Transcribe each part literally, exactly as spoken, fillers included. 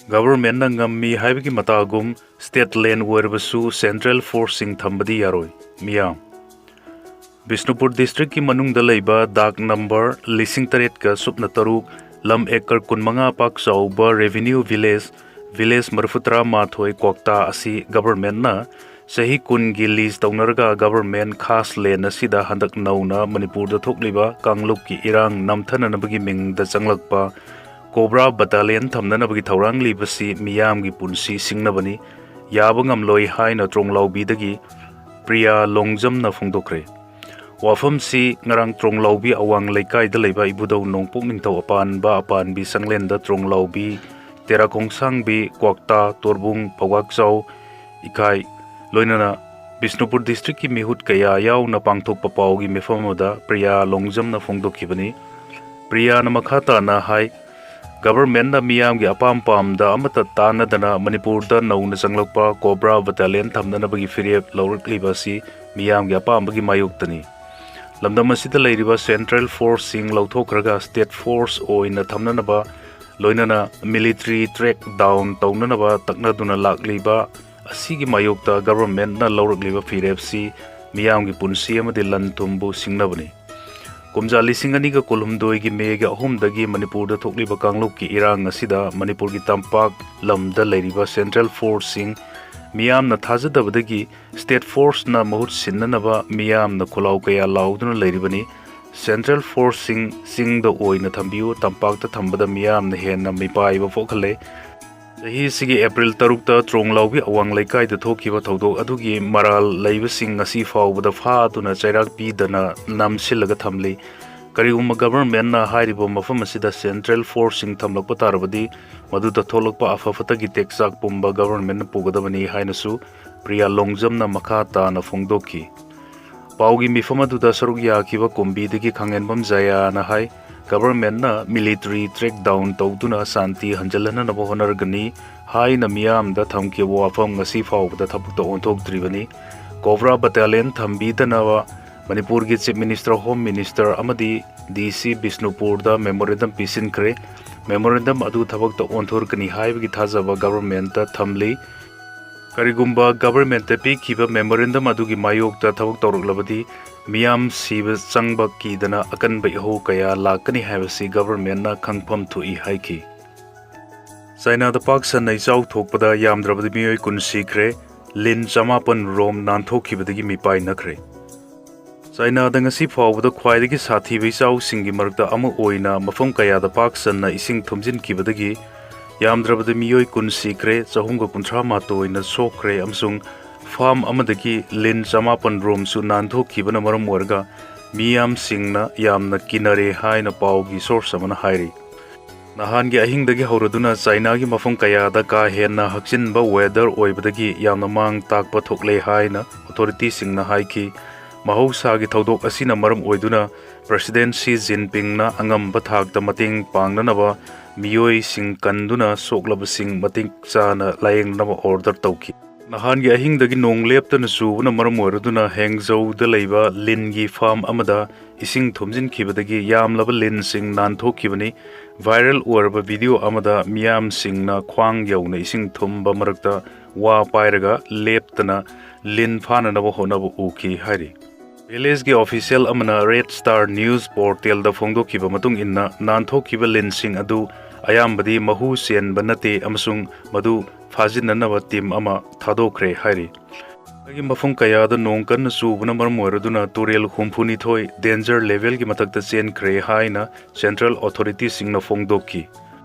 Governmentꯅ ꯉꯝꯃꯤ ꯍꯥꯏꯕꯒꯤ ꯃꯇꯥꯒꯨꯝ state land ꯑꯣꯏꯔꯕꯁꯨ central forceꯁꯤꯡ ꯊꯝꯕꯗꯤ ꯌꯥꯔꯣꯏ꯫ ꯃꯤꯌꯥꯝ꯫ ꯕꯤꯁꯅꯨꯄꯨꯔ districtꯀꯤ ꯃꯅꯨꯡꯗ ꯂꯩꯕ ꯗꯥꯛ ꯅꯝꯕꯔ ꯂꯤꯁꯤꯡ ꯇꯔꯦꯠꯀ ꯁꯨꯞꯅ ꯇꯔꯨꯛ, ꯂꯝ acre ꯀꯨꯟꯃꯉꯥ ꯄꯥꯛ ꯆꯥꯎꯕ revenue village, village ꯃꯔꯤꯐꯨꯇꯔꯥ ꯃꯥꯊꯣꯏ ꯀ꯭ꯋꯥꯛꯇꯥ ꯑꯁꯤ governmentꯅ ꯆꯍꯤ ꯀꯨꯟꯒꯤ lease ꯇꯧꯅꯔꯒ government ꯈꯥꯁ land ꯑꯁꯤꯗ ꯍꯟꯗꯛ ꯅꯧꯅ ꯃꯅꯤꯄꯨꯔꯗ ꯊꯣꯛꯂꯤꯕ ꯀꯥꯡꯂꯨꯞꯀꯤ ꯏꯔꯥꯡ ꯅꯝꯊꯅꯅꯕꯒꯤ ꯃꯤꯡꯗ ꯆꯪꯂꯛꯄ ꯀꯣꯕ꯭ꯔꯥ battalion ꯊꯝꯅꯅꯕꯒꯤ ꯊꯧꯔꯥꯡ ꯂꯤꯕꯁꯤ ꯃꯤꯌꯥꯝꯒꯤ ꯄꯨꯟꯁꯤ ꯁꯤꯡꯅꯕꯅꯤ, ꯌꯥꯕ ꯉꯝꯂꯣꯏ ꯍꯥꯏꯅ ꯇ꯭ꯔꯣꯡꯂꯥꯎꯕꯤꯗꯒꯤ ꯄ꯭ꯔꯤꯌꯥ ꯂꯣꯡꯖꯝꯅ ꯐꯣꯡꯗꯣꯛꯈ꯭ꯔꯦ꯫ ꯋꯥꯐꯝꯁꯤ ꯉꯔꯥꯡ ꯇ꯭ꯔꯣꯡꯂꯥꯎꯕꯤ ꯑꯋꯥꯡ ꯂꯩꯀꯥꯏꯗ ꯂꯩꯕ ꯏꯕꯨꯙꯧ ꯅꯣꯡꯄꯣꯛ ꯅꯤꯡꯊꯧ ꯑꯄꯥꯟꯕ ꯑꯄꯥꯟꯕꯤ ꯁꯪꯂꯦꯟꯗ ꯇ꯭ꯔꯣꯡꯂꯥꯎꯕꯤ, ꯇꯦꯔꯥꯈꯣꯡꯁꯥꯡꯕꯤ, ꯀ꯭ꯋꯥꯛꯇꯥ, ꯇꯣꯔꯕꯨꯡ, ꯄꯧꯒꯥꯛꯆꯥꯎ, ꯏꯀꯥꯏ, ꯂꯣꯏꯅꯅ ꯕꯤꯁꯅꯨꯄꯨꯔ districtꯀꯤ ꯃꯤꯍꯨꯠ ꯀꯌꯥ ꯌꯥꯎꯅ ꯄꯥꯡꯊꯣꯛꯄ ꯄꯥꯎꯒꯤ ꯃꯤꯐꯝ ꯑꯃꯗ ꯄ꯭ꯔꯤꯌꯥ ꯂꯣꯡꯖꯝꯅ ꯐꯣꯡꯗꯣꯛꯈꯤꯕꯅꯤ꯫ ꯄ꯭ꯔꯤꯌꯥꯅ ꯃꯈꯥ ꯇꯥꯅ ꯍꯥꯏ, governmentꯅ ꯃꯤꯌꯥꯝꯒꯤ ꯑꯄꯥꯝ ꯄꯥꯝꯗ ꯑꯃꯠꯇ ꯇꯥꯟꯅꯗꯅ ꯃꯅꯤꯄꯨꯔꯗ ꯅꯧꯅ ꯆꯪꯂꯛꯄ ꯀꯣꯕ꯭ꯔꯥ battalion ꯊꯝꯅꯅꯕꯒꯤ ꯐꯤꯔꯦꯞ ꯂꯧꯔꯛꯂꯤꯕ ꯑꯁꯤ ꯃꯤꯌꯥꯝꯒꯤ ꯑꯄꯥꯝꯕꯒꯤ ꯃꯥꯌꯣꯛꯇꯅꯤ꯫ ꯂꯝꯗꯝ ꯑꯁꯤꯗ ꯂꯩꯔꯤꯕ central forceꯁꯤꯡ ꯂꯧꯊꯣꯛꯈ꯭ꯔꯒ state force ꯑꯣꯏꯅ ꯊꯝꯅꯅꯕ, ꯂꯣꯏꯅꯅ military crackdown ꯇꯧꯅꯅꯕ ꯇꯛꯅꯗꯨꯅ ꯂꯥꯛꯂꯤꯕ ꯑꯁꯤꯒꯤ ꯃꯥꯌꯣꯛꯇ governmentꯅ ꯂꯧꯔꯛꯂꯤꯕ ꯐꯤꯔꯦꯞꯁꯤ ꯃꯤꯌꯥꯝꯒꯤ ꯄꯨꯟꯁꯤ ꯑꯃꯗꯤ ꯂꯟ ꯊꯨꯝꯕꯨ ꯁꯤꯡꯅꯕꯅꯤ꯫ ꯀꯨꯝꯖꯥ ꯂꯤꯁꯤꯡ ꯑꯅꯤꯒ ꯀꯨꯟꯍꯨꯝꯗꯣꯏꯒꯤ Mayꯒꯤ ꯑꯍꯨꯝꯗꯒꯤ ꯃꯅꯤꯄꯨꯔꯗ ꯊꯣꯛꯂꯤꯕ ꯀꯥꯡꯂꯨꯞꯀꯤ ꯏꯔꯥꯡ ꯑꯁꯤꯗ ꯃꯅꯤꯄꯨꯔꯒꯤ ꯇꯝꯄꯥꯛ ꯂꯝꯗ ꯂꯩꯔꯤꯕ central forceꯁꯤꯡ ꯃꯤꯌꯥꯝꯅ ꯊꯥꯖꯗꯕꯗꯒꯤ state forceꯅ ꯃꯍꯨꯠ ꯁꯤꯟꯅꯅꯕ ꯃꯤꯌꯥꯝꯅ ꯈꯨꯂꯥꯎ ꯀꯌꯥ ꯂꯥꯎꯗꯨꯅ ꯂꯩꯔꯤꯕꯅꯤ꯫ Central forceꯁꯤꯡ ꯆꯤꯡꯗ ꯑꯣꯏꯅ ꯊꯝꯕꯤꯌꯨ, ꯇꯝꯄꯥꯛꯇ ꯊꯝꯕꯗ ꯃꯤꯌꯥꯝꯅ ꯍꯦꯟꯅ ꯃꯤꯄꯥꯏꯕ ꯄꯣꯛꯍꯜꯂꯦ꯫ ꯆꯍꯤꯁꯤꯒꯤ April ꯇꯔꯨꯛꯇ ꯇ꯭ꯔꯣꯡꯂꯥꯎꯕꯤ ꯑꯋꯥꯡ ꯂꯩꯀꯥꯏꯗ ꯊꯣꯛꯈꯤꯕ ꯊꯧꯗꯣꯛ ꯑꯗꯨꯒꯤ ꯃꯔꯥꯜ ꯂꯩꯕꯁꯤꯡ ꯉꯁꯤ ꯐꯥꯎꯕꯗ ꯐꯥꯗꯨꯅ ꯆꯩꯔꯥꯛ ꯄꯤꯗꯅ ꯅꯝꯁꯤꯜꯂꯒ ꯊꯝꯂꯤ꯫ ꯀꯔꯤꯒꯨꯝꯕ governmentꯅ ꯍꯥꯏꯔꯤꯕ ꯃꯐꯝ ꯑꯁꯤꯗ central forceꯁꯤꯡ ꯊꯝꯂꯛꯄ ꯇꯥꯔꯕꯗꯤ, ꯃꯗꯨꯗ ꯊꯣꯛꯂꯛꯄ ꯑꯐ ꯐꯠꯇꯒꯤ ꯇꯦꯛꯆꯥꯛ ꯄꯨꯝꯕ governmentꯅ ꯄꯨꯒꯗꯕꯅꯤ ꯍꯥꯏꯅꯁꯨ ꯄ꯭ꯔꯤꯌꯥ ꯂꯣꯡꯖꯝꯅ ꯃꯈꯥ ꯇꯥꯅ ꯐꯣꯡꯗꯣꯛꯈꯤ꯫ ꯄꯥꯎꯒꯤ ꯃꯤꯐꯝ ꯑꯗꯨꯗ ꯁꯔꯨꯛ ꯌꯥꯈꯤꯕ ꯀꯨꯝꯕꯤꯗꯒꯤ ꯈꯥꯉꯦꯟꯕꯝ ꯖꯌꯥꯅ ꯍꯥꯏ, governmentꯅ military crackdown ꯇꯧꯗꯨꯅ ꯁꯥꯟꯇꯤ ꯍꯟꯖꯤꯜꯍꯟꯅꯕ ꯍꯣꯠꯅꯔꯒꯅꯤ ꯍꯥꯏꯅ ꯃꯤꯌꯥꯝꯗ ꯊꯝꯈꯤꯕ ꯋꯥꯐꯝ ꯉꯁꯤ ꯐꯥꯎꯕꯗ ꯊꯕꯛꯇ ꯑꯣꯟꯊꯣꯛꯇ꯭ꯔꯤꯕꯅꯤ꯫ ꯀꯣꯕ꯭ꯔꯥ battalion ꯊꯝꯕꯤꯗꯅꯕ ꯃꯅꯤꯄꯨꯔꯒꯤ Chief Minister, Home Minister ꯑꯃꯗꯤ DC ꯕꯤꯁꯅꯨꯄꯨꯔꯗ memorandum ꯄꯤꯁꯤꯟꯈ꯭ꯔꯦ꯫ memorandum ꯑꯗꯨ ꯊꯕꯛꯇ ꯑꯣꯟꯊꯣꯔꯛꯀꯅꯤ ꯍꯥꯏꯕꯒꯤ ꯊꯥꯖꯕ governmentꯇ ꯊꯝꯂꯤ꯫ ꯀꯔꯤꯒꯨꯝꯕ governmentꯇ ꯄꯤꯈꯤꯕ memorandum ꯑꯗꯨꯒꯤ ꯃꯥꯌꯣꯛꯇ ꯊꯕꯛ ꯇꯧꯔꯛꯂꯕꯗꯤ ꯃꯤꯌꯥꯝ ꯁꯤꯕ ꯆꯪꯕ ꯀꯤꯗꯅ ꯑꯀꯟꯕ ꯏꯍꯧ ꯀꯌꯥ ꯂꯥꯛꯀꯅꯤ ꯍꯥꯏꯕꯁꯤ governmentꯅ ꯈꯪꯐꯝ ꯊꯣꯛꯏ ꯍꯥꯏꯈꯤ꯫ ꯆꯥꯏꯅꯥꯗ ꯄꯥꯛ ꯁꯟꯅ ꯏꯆꯥꯎ ꯊꯣꯛꯄꯗ ꯌꯥꯝꯗ꯭ꯔꯕꯗ ꯃꯤꯑꯣꯏ ꯀꯨꯟ ꯁꯤꯈ꯭ꯔꯦ, ꯂꯤꯟ ꯆꯃꯥꯄꯟ ꯔꯣꯝ ꯅꯥꯟꯊꯣꯛꯈꯤꯕꯗꯒꯤ ꯃꯤꯄꯥꯏꯅꯈ꯭ꯔꯦ꯫ ꯆꯥꯏꯅꯥꯗ ꯉꯁꯤ ꯐꯥꯎꯕꯗ ꯈ꯭ꯋꯥꯏꯗꯒꯤ ꯁꯥꯊꯤꯕ ꯏꯆꯥꯎꯁꯤꯡꯒꯤ ꯃꯔꯛꯇ ꯑꯃ ꯑꯣꯏꯅ ꯃꯐꯝ ꯀꯌꯥꯗ ꯄꯥꯛ ꯁꯟꯅ ꯏꯁꯤꯡ ꯊꯨꯝꯖꯤꯟꯈꯤꯕꯗꯒꯤ ꯌꯥꯝꯗ꯭ꯔꯕꯗ ꯃꯤꯑꯣꯏ ꯀꯨꯟ ꯁꯤꯈ꯭ꯔꯦ, ꯆꯍꯨꯝꯒ ꯀꯨꯟꯊ꯭ꯔꯥ ꯃꯥꯊꯣꯏꯅ ꯁꯣꯛꯈ꯭ꯔꯦ ꯑꯃꯁꯨꯡ farm ꯑꯃꯗꯒꯤ ꯂꯤꯟ ꯆꯃꯥꯄꯟ ꯔꯣꯝꯁꯨ ꯅꯥꯟꯊꯣꯛꯈꯤꯕꯅ ꯃꯔꯝ ꯑꯣꯏꯔꯒ ꯃꯤꯌꯥꯝꯁꯤꯡꯅ ꯌꯥꯝꯅ ꯀꯤꯅꯔꯦ ꯍꯥꯏꯅ ꯄꯥꯎꯒꯤ source ꯑꯃꯅ ꯍꯥꯏꯔꯤ꯫ ꯅꯍꯥꯟꯒꯤ ꯑꯍꯤꯡꯗꯒꯤ ꯍꯧꯔꯗꯨꯅ ꯆꯥꯏꯅꯥꯒꯤ ꯃꯐꯝ ꯀꯌꯥꯗ ꯀꯥ ꯍꯦꯟꯅ ꯍꯛꯆꯤꯟꯕ weather ꯑꯣꯏꯕꯗꯒꯤ ꯌꯥꯝꯅ ꯃꯥꯡ ꯇꯥꯛꯄ ꯊꯣꯛꯂꯦ ꯍꯥꯏꯅ authorityꯁꯤꯡꯅ ꯍꯥꯏꯈꯤ꯫ ꯃꯍꯧꯁꯥꯒꯤ ꯊꯧꯗꯣꯛ ꯑꯁꯤꯅ ꯃꯔꯝ ꯑꯣꯏꯗꯨꯅ President Xi Jinpingꯅ ꯑꯉꯝꯕ ꯊꯥꯛꯇ ꯃꯇꯦꯡ ꯄꯥꯡꯅꯅꯕ ꯃꯤꯑꯣꯏꯁꯤꯡ ꯀꯟꯗꯨꯅ ꯁꯣꯛꯂꯕꯁꯤꯡ ꯃꯇꯤꯛ ꯆꯥꯅ ꯂꯥꯌꯦꯡꯅꯕ order ꯇꯧꯈꯤ꯫ ꯅꯍꯥꯟꯒꯤ ꯑꯍꯤꯡꯗꯒꯤ ꯅꯣꯡ ꯂꯦꯞꯇꯅ ꯆꯨꯕꯅ ꯃꯔꯝ ꯑꯣꯏꯔꯗꯨꯅ ꯍꯦꯡꯖꯧꯗ ꯂꯩꯕ ꯂꯤꯟꯒꯤ farm ꯑꯃꯗ ꯏꯁꯤꯡ ꯊꯨꯝꯖꯤꯟꯈꯤꯕꯗꯒꯤ ꯌꯥꯝꯂꯕ ꯂꯤꯟꯁꯤꯡ ꯅꯥꯟꯊꯣꯛꯈꯤꯕꯅꯤ꯫ Viral ꯑꯣꯏꯔꯕ video ꯑꯃꯗ ꯃꯤꯌꯥꯝꯁꯤꯡꯅ ꯈ꯭ꯋꯥꯡ ꯌꯧꯅ ꯏꯁꯤꯡ ꯊꯨꯝꯕ ꯃꯔꯛꯇ ꯋꯥ ꯄꯥꯏꯔꯒ ꯂꯦꯞꯇꯅ ꯂꯤꯟ ꯐꯥꯅꯅꯕ ꯍꯣꯠꯅꯕ ꯎꯈꯤ ꯍꯥꯏꯔꯤ꯫ Villageꯀꯤ official ꯑꯃꯅ Red Star News portalꯗ ꯐꯣꯡꯗꯣꯛꯈꯤꯕ ꯃꯇꯨꯡ ꯏꯟꯅ, ꯅꯥꯟꯊꯣꯛꯈꯤꯕ ꯂꯤꯟꯁꯤꯡ ꯑꯗꯨ ꯑꯌꯥꯝꯕꯗꯤ ꯃꯍꯨ ꯆꯦꯟꯕ ꯅꯠꯇꯦ ꯑꯃꯁꯨꯡ ꯃꯗꯨ ꯐꯥꯖꯤꯟꯅꯅꯕ team ꯑꯃ ꯊꯥꯗꯣꯛꯈ꯭ꯔꯦ ꯍꯥꯏꯔꯤ꯫ ꯃꯐꯝ ꯀꯌꯥꯗ ꯅꯣꯡ ꯀꯟꯅ ꯆꯨꯕꯅ ꯃꯔꯝ ꯑꯣꯏꯔꯗꯨꯅ ꯇꯨꯔꯦꯜ ꯍꯨꯝꯐꯨ ꯅꯤꯊꯣꯏ danger levelꯒꯤ ꯃꯊꯛꯇ ꯆꯦꯟꯈ꯭ꯔꯦ ꯍꯥꯏꯅ central authorityꯁꯤꯡꯅ ꯐꯣꯡꯗꯣꯛꯈꯤ꯫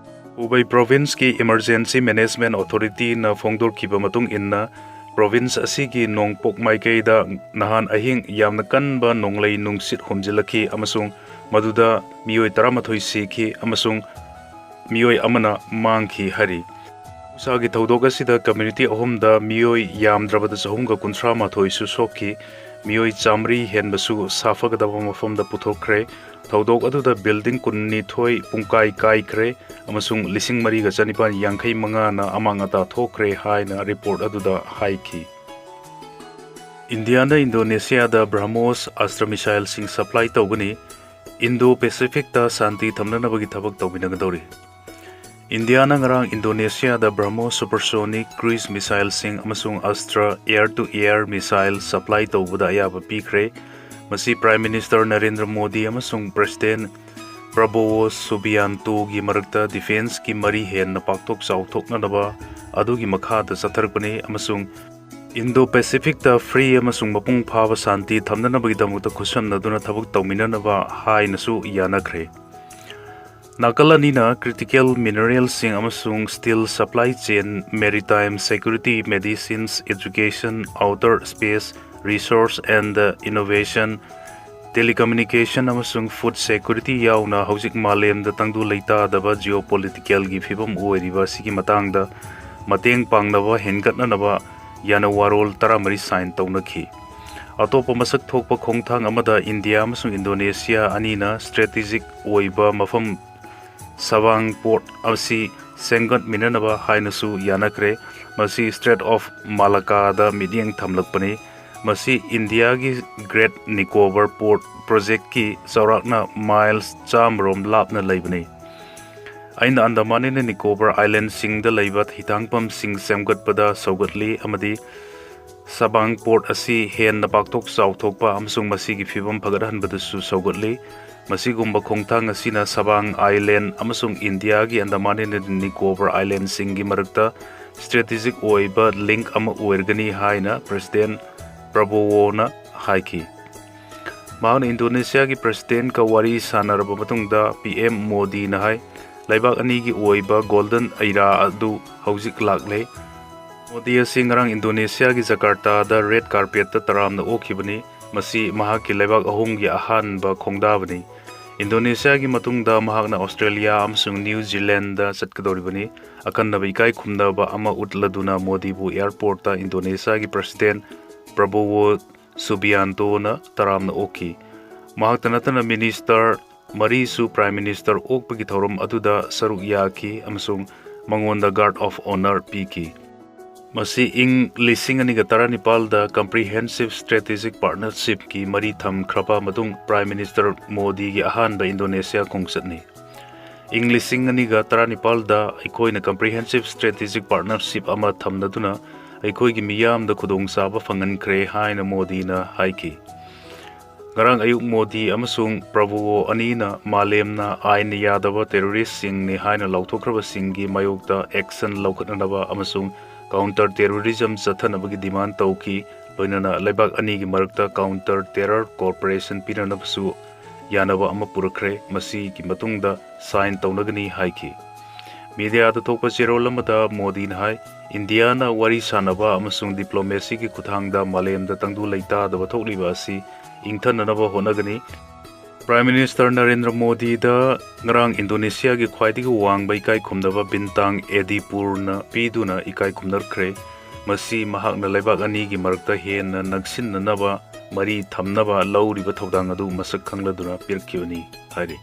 ꯍꯨꯕꯩ provinceꯀꯤ Emergency Management Authorityꯅ ꯐꯣꯡꯗꯣꯛꯈꯤꯕ ꯃꯇꯨꯡ ꯏꯟꯅ, province ꯑꯁꯤꯒꯤ ꯅꯣꯡꯄꯣꯛ ꯃꯥꯏꯀꯩꯗ ꯅꯍꯥꯟ ꯑꯍꯤꯡ ꯌꯥꯝꯅ ꯀꯟꯕ ꯅꯣꯡꯂꯩ ꯅꯨꯡꯁꯤꯠ ꯍꯨꯝꯖꯤꯜꯂꯛꯈꯤ ꯑꯃꯁꯨꯡ ꯃꯗꯨꯗ ꯃꯤꯑꯣꯏ ꯇꯔꯥꯃꯥꯊꯣꯏ ꯁꯤꯈꯤ ꯑꯃꯁꯨꯡ ꯃꯤꯑꯣꯏ ꯑꯃꯅ ꯃꯥꯡꯈꯤ ꯍꯥꯏꯔꯤ꯫ ꯃꯍꯧꯁꯥꯒꯤ ꯊꯧꯗꯣꯛ ꯑꯁꯤꯗ community ꯑꯍꯨꯝꯗ ꯃꯤꯑꯣꯏ ꯌꯥꯝꯗ꯭ꯔꯕꯗ ꯆꯍꯨꯝꯒ ꯀꯨꯟꯊ꯭ꯔꯥ ꯃꯥꯊꯣꯏꯁꯨ ꯁꯣꯛꯈꯤ꯫ ꯃꯤꯑꯣꯏ ꯆꯥꯃꯔꯤ ꯍꯦꯟꯕꯁꯨ ꯁꯥꯐꯒꯗꯕ ꯃꯐꯝꯗ ꯄꯨꯊꯣꯛꯈ꯭ꯔꯦ꯫ ꯊꯧꯗꯣꯛ ꯑꯗꯨꯗ building ꯀꯨꯟꯅꯤꯊꯣꯏ ꯄꯨꯡꯀꯥꯏ ꯀꯥꯏꯈ꯭ꯔꯦ ꯑꯃꯁꯨꯡ ꯂꯤꯁꯤꯡ ꯃꯔꯤꯒ ꯆꯅꯤꯄꯥꯟ ꯌꯥꯡꯈꯩ ꯃꯉꯥꯅ ꯑꯃꯥꯡ ꯑꯇꯥ ꯊꯣꯛꯈ꯭ꯔꯦ ꯍꯥꯏꯅ report ꯑꯗꯨꯗ ꯍꯥꯏꯈꯤ꯫ ꯏꯟꯗꯤꯌꯥꯅ ꯏꯟꯗꯣꯅꯦꯁꯤꯌꯥꯗ BrahMos ꯑꯁꯇ꯭ꯔ missileꯁꯤꯡ supply ꯇꯧꯒꯅꯤ꯫ Indo-Pacificꯇ ꯁꯥꯟꯇꯤ ꯊꯝꯅꯅꯕꯒꯤ ꯊꯕꯛ ꯇꯧꯃꯤꯟꯅꯒꯗꯧꯔꯤ꯫ ꯏꯟꯗꯤꯌꯥꯅ ꯉꯔꯥꯡ ꯏꯟꯗꯣꯅꯦꯁꯤꯌꯥꯗ ꯕ꯭ꯔꯍꯃꯣꯁ supersonic cruise missileꯁꯤꯡ ꯑꯃꯁꯨꯡ ꯑꯁꯇ꯭ꯔ air to air missile supply ꯇꯧꯕꯗ ꯑꯌꯥꯕ ꯄꯤꯈ꯭ꯔꯦ꯫ ꯃꯁꯤ Prime Minister ꯅꯔꯦꯟꯗ꯭ꯔ ꯃꯣꯗꯤ ꯑꯃꯁꯨꯡ President ꯄ꯭ꯔꯕꯣꯋꯣ ꯁꯨꯕꯤꯌꯥꯟꯇꯣꯒꯤ ꯃꯔꯛꯇ defenceꯀꯤ ꯃꯔꯤ ꯍꯦꯟꯅ ꯄꯥꯛꯊꯣꯛ ꯆꯥꯎꯊꯣꯛꯅꯅꯕ ꯑꯗꯨꯒꯤ ꯃꯈꯥꯗ ꯆꯠꯊꯔꯛꯄꯅꯤ ꯑꯃꯁꯨꯡ Indo-Pacificꯇ free ꯑꯃꯁꯨꯡ ꯃꯄꯨꯡ ꯐꯥꯕ ꯁꯥꯟꯇꯤ ꯊꯝꯅꯅꯕꯒꯤꯗꯃꯛꯇ ꯈꯨꯠꯁꯝꯅꯗꯨꯅ ꯊꯕꯛ ꯇꯧꯃꯤꯟꯅꯅꯕ ꯍꯥꯏꯅꯁꯨ ꯌꯥꯅꯈ꯭ꯔꯦ꯫ ꯅꯥꯀꯜ ꯑꯅꯤꯅ critical mineralꯁꯤꯡ ꯑꯃꯁꯨꯡ steel supply chain, maritime security, medicines, education, outer space, research and innovation, telecommunication ꯑꯃꯁꯨꯡ food security ꯌꯥꯎꯅ ꯍꯧꯖꯤꯛ ꯃꯥꯂꯦꯝꯗ ꯇꯪꯗꯨ ꯂꯩꯇꯥꯗꯕ geopoliticalꯒꯤ ꯐꯤꯕꯝ ꯑꯣꯏꯔꯤꯕ ꯑꯁꯤꯒꯤ ꯃꯇꯥꯡꯗ ꯃꯇꯦꯡ ꯄꯥꯡꯅꯕ ꯍꯦꯟꯒꯠꯅꯅꯕ ꯌꯥꯅ ꯋꯥꯔꯣꯜ ꯇꯔꯥꯃꯔꯤ sign ꯇꯧꯅꯈꯤ꯫ ꯑꯇꯣꯞꯄ ꯃꯁꯛ ꯊꯣꯛꯄ ꯈꯣꯡꯊꯥꯡ ꯑꯃꯗ ꯏꯟꯗꯤꯌꯥ ꯑꯃꯁꯨꯡ ꯏꯟꯗꯣꯅꯦꯁꯤꯌꯥ ꯑꯅꯤꯅ strategic ꯑꯣꯏꯕ ꯃꯐꯝ ꯁꯕꯥꯡ port ꯑꯁꯤ ꯁꯦꯝꯒꯠꯃꯤꯟꯅꯅꯕ ꯍꯥꯏꯅꯁꯨ ꯌꯥꯅꯈ꯭ꯔꯦ꯫ ꯃꯁꯤ Strait of Malaccaꯗ ꯃꯤꯠꯌꯦꯡ ꯊꯝꯂꯛꯄꯅꯤ꯫ ꯃꯁꯤ ꯏꯟꯗꯤꯌꯥꯒꯤ Great Nicobar Port projectꯀꯤ ꯆꯥꯎꯔꯥꯛꯅ miles ꯆꯥꯝꯃꯔꯣꯝ ꯂꯥꯞꯅ ꯂꯩꯕꯅꯤ꯫ ꯑꯩꯅ Andaman and Nicobar Islandꯁꯤꯡꯗ ꯂꯩꯕ ꯍꯤꯊꯥꯡꯐꯝꯁꯤꯡ ꯁꯦꯝꯒꯠꯄꯗ ꯁꯧꯒꯠꯂꯤ ꯑꯃꯗꯤ ꯁꯕꯥꯡ port ꯑꯁꯤ ꯍꯦꯟꯅ ꯄꯥꯛꯊꯣꯛ ꯆꯥꯎꯊꯣꯛꯄ ꯑꯃꯁꯨꯡ ꯃꯁꯤꯒꯤ ꯐꯤꯕꯝ ꯐꯒꯠꯍꯟꯕꯗꯁꯨ ꯁꯧꯒꯠꯂꯤ꯫ ꯃꯁꯤꯒꯨꯝꯕ ꯈꯣꯡꯊꯥꯡ ꯑꯁꯤꯅ ꯁꯕꯥꯡ Island ꯑꯃꯁꯨꯡ ꯏꯟꯗꯤꯌꯥꯒꯤ Andaman and Nicobar Islandꯁꯤꯡꯒꯤ ꯃꯔꯛꯇ strategic ꯑꯣꯏꯕ link ꯑꯃ ꯑꯣꯏꯔꯒꯅꯤ ꯍꯥꯏꯅ President ꯄ꯭ꯔꯕꯣꯋꯣꯅ ꯍꯥꯏꯈꯤ꯫ ꯃꯍꯥꯛꯅ ꯏꯟꯗꯣꯅꯦꯁꯤꯌꯥꯒꯤ Presidentꯀ ꯋꯥꯔꯤ ꯁꯥꯟꯅꯔꯕ ꯃꯇꯨꯡꯗ PM ꯃꯣꯗꯤꯅ ꯍꯥꯏ, ꯂꯩꯕꯥꯛ ꯑꯅꯤꯒꯤ ꯑꯣꯏꯕ golden era ꯑꯗꯨ ꯍꯧꯖꯤꯛ ꯂꯥꯛꯂꯦ꯫ ꯃꯣꯗꯤ ꯑꯁꯤ ꯉꯔꯥꯡ ꯏꯟꯗꯣꯅꯦꯁꯤꯌꯥꯒꯤ ꯖꯀꯥꯔꯇꯥꯗ red carpetꯇ ꯇꯔꯥꯝꯅ ꯑꯣꯛꯈꯤꯕꯅꯤ꯫ ꯃꯁꯤ ꯃꯍꯥꯛꯀꯤ ꯂꯩꯕꯥꯛ ꯑꯍꯨꯝꯒꯤ ꯑꯍꯥꯟꯕ ꯈꯣꯡꯗꯥꯕꯅꯤ꯫ ꯏꯟꯗꯣꯅꯦꯁꯤꯌꯥꯒꯤ ꯃꯇꯨꯡꯗ ꯃꯍꯥꯛꯅ ꯑꯣꯁꯇ꯭ꯔꯦꯂꯤꯌꯥ ꯑꯃꯁꯨꯡ ꯅ꯭ꯌꯨ ꯖꯤꯂꯦꯟꯗ ꯆꯠꯀꯗꯧꯔꯤꯕꯅꯤ꯫ ꯑꯈꯟꯅꯕ ꯏꯀꯥꯏ ꯈꯨꯝꯅꯕ ꯑꯃ ꯎꯠꯂꯗꯨꯅ ꯃꯣꯗꯤꯕꯨ airportꯇ ꯏꯟꯗꯣꯅꯦꯁꯤꯌꯥꯒꯤ President ꯄ꯭ꯔꯕꯣꯋꯣ ꯁꯨꯕꯤꯌꯥꯟꯇꯣꯅ ꯇꯔꯥꯝꯅ ꯑꯣꯛꯈꯤ꯫ ꯃꯍꯥꯛꯇ ꯅꯠꯇꯅ Minister ꯃꯔꯤꯁꯨ Prime Minister ꯑꯣꯛꯄꯒꯤ ꯊꯧꯔꯝ ꯑꯗꯨꯗ ꯁꯔꯨꯛ ꯌꯥꯈꯤ ꯑꯃꯁꯨꯡ ꯃꯉꯣꯟꯗ Guard of Honour ꯄꯤꯈꯤ꯫ ꯃꯁꯤ ꯏꯪ ꯂꯤꯁꯤꯡ ꯑꯅꯤꯒ ꯇꯔꯥꯅꯤꯄꯥꯜꯗ Comprehensive Strategic Partnershipꯀꯤ ꯃꯔꯤ ꯊꯝꯈ꯭ꯔꯕ ꯃꯇꯨꯡ Prime Minister ꯃꯣꯗꯤꯒꯤ ꯑꯍꯥꯟꯕ ꯏꯟꯗꯣꯅꯦꯁꯤꯌꯥ ꯈꯣꯡꯆꯠꯅꯤ꯫ ꯏꯪ ꯂꯤꯁꯤꯡ ꯑꯅꯤꯒ ꯇꯔꯥꯅꯤꯄꯥꯜꯗ ꯑꯩꯈꯣꯏꯅ comprehensive strategic partnership ꯑꯃ ꯊꯝꯅꯗꯨꯅ ꯑꯩꯈꯣꯏꯒꯤ ꯃꯤꯌꯥꯝꯗ ꯈꯨꯗꯣꯡꯆꯥꯕ ꯐꯪꯍꯟꯈ꯭ꯔꯦ ꯍꯥꯏꯅ ꯃꯣꯗꯤꯅ ꯍꯥꯏꯈꯤ꯫ ꯉꯔꯥꯡ ꯑꯌꯨꯛ ꯃꯣꯗꯤ ꯑꯃꯁꯨꯡ ꯄ꯭ꯔꯕꯨꯋꯣ ꯑꯅꯤꯅ ꯃꯥꯂꯦꯝꯅ ꯑꯥꯏꯟꯅ ꯌꯥꯗꯕ terroristꯁꯤꯡꯅꯤ ꯍꯥꯏꯅ ꯂꯥꯎꯊꯣꯛꯈ꯭ꯔꯕꯁꯤꯡꯒꯤ ꯃꯥꯌꯣꯛꯇ action ꯂꯧꯈꯠꯅꯅꯕ ꯑꯃꯁꯨꯡ counter terrorism ꯆꯠꯊꯅꯕꯒꯤ demand ꯇꯧꯈꯤ꯫ ꯂꯣꯏꯅꯅ ꯂꯩꯕꯥꯛ ꯑꯅꯤꯒꯤ ꯃꯔꯛꯇ counter terror cooperation ꯄꯤꯅꯅꯕꯁꯨ ꯌꯥꯅꯕ ꯑꯃ ꯄꯨꯔꯛꯈ꯭ꯔꯦ꯫ ꯃꯁꯤꯒꯤ ꯃꯇꯨꯡꯗ sign ꯇꯧꯅꯒꯅꯤ ꯍꯥꯏꯈꯤ꯫ Mediaꯗ ꯊꯣꯛꯄ ꯆꯦꯔꯣꯜ ꯑꯃꯗ ꯃꯣꯗꯤꯅ ꯍꯥꯏ, ꯏꯟꯗꯤꯌꯥꯅ ꯋꯥꯔꯤ ꯁꯥꯅꯕ ꯑꯃꯁꯨꯡ diplomacyꯒꯤ ꯈꯨꯠꯊꯥꯡꯗ ꯃꯥꯂꯦꯝꯗ ꯇꯪꯗꯨ ꯂꯩꯇꯥꯗꯕ ꯊꯣꯛꯂꯤꯕ ꯑꯁꯤ ꯏꯪꯊꯅꯅꯕ ꯍꯣꯠꯅꯒꯅꯤ꯫ Prime Minister ꯅꯔꯦꯟꯗ꯭ꯔ ꯃꯣꯗꯤꯗ ꯉꯔꯥꯡ ꯏꯟꯗꯣꯅꯦꯁꯤꯌꯥꯒꯤ ꯈ꯭ꯋꯥꯏꯗꯒꯤ ꯋꯥꯡꯕ ꯏꯀꯥꯏ ꯈꯨꯝꯅꯕ ꯕꯤꯟꯇꯥꯡ ꯑꯦꯗꯤꯄꯨꯔꯅ ꯄꯤꯗꯨꯅ ꯏꯀꯥꯏ ꯈꯨꯝꯅꯈ꯭ꯔꯦ꯫ ꯃꯁꯤ ꯃꯍꯥꯛꯅ ꯂꯩꯕꯥꯛ ꯑꯅꯤꯒꯤ ꯃꯔꯛꯇ ꯍꯦꯟꯅ ꯅꯛꯁꯤꯟꯅꯅꯕ ꯃꯔꯤ ꯊꯝꯅꯕ ꯂꯧꯔꯤꯕ ꯊꯧꯗꯥꯡ ꯑꯗꯨ ꯃꯁꯛ ꯈꯪꯂꯗꯨꯅ ꯄꯤꯔꯛꯈꯤꯕꯅꯤ ꯍꯥꯏꯔꯤ꯫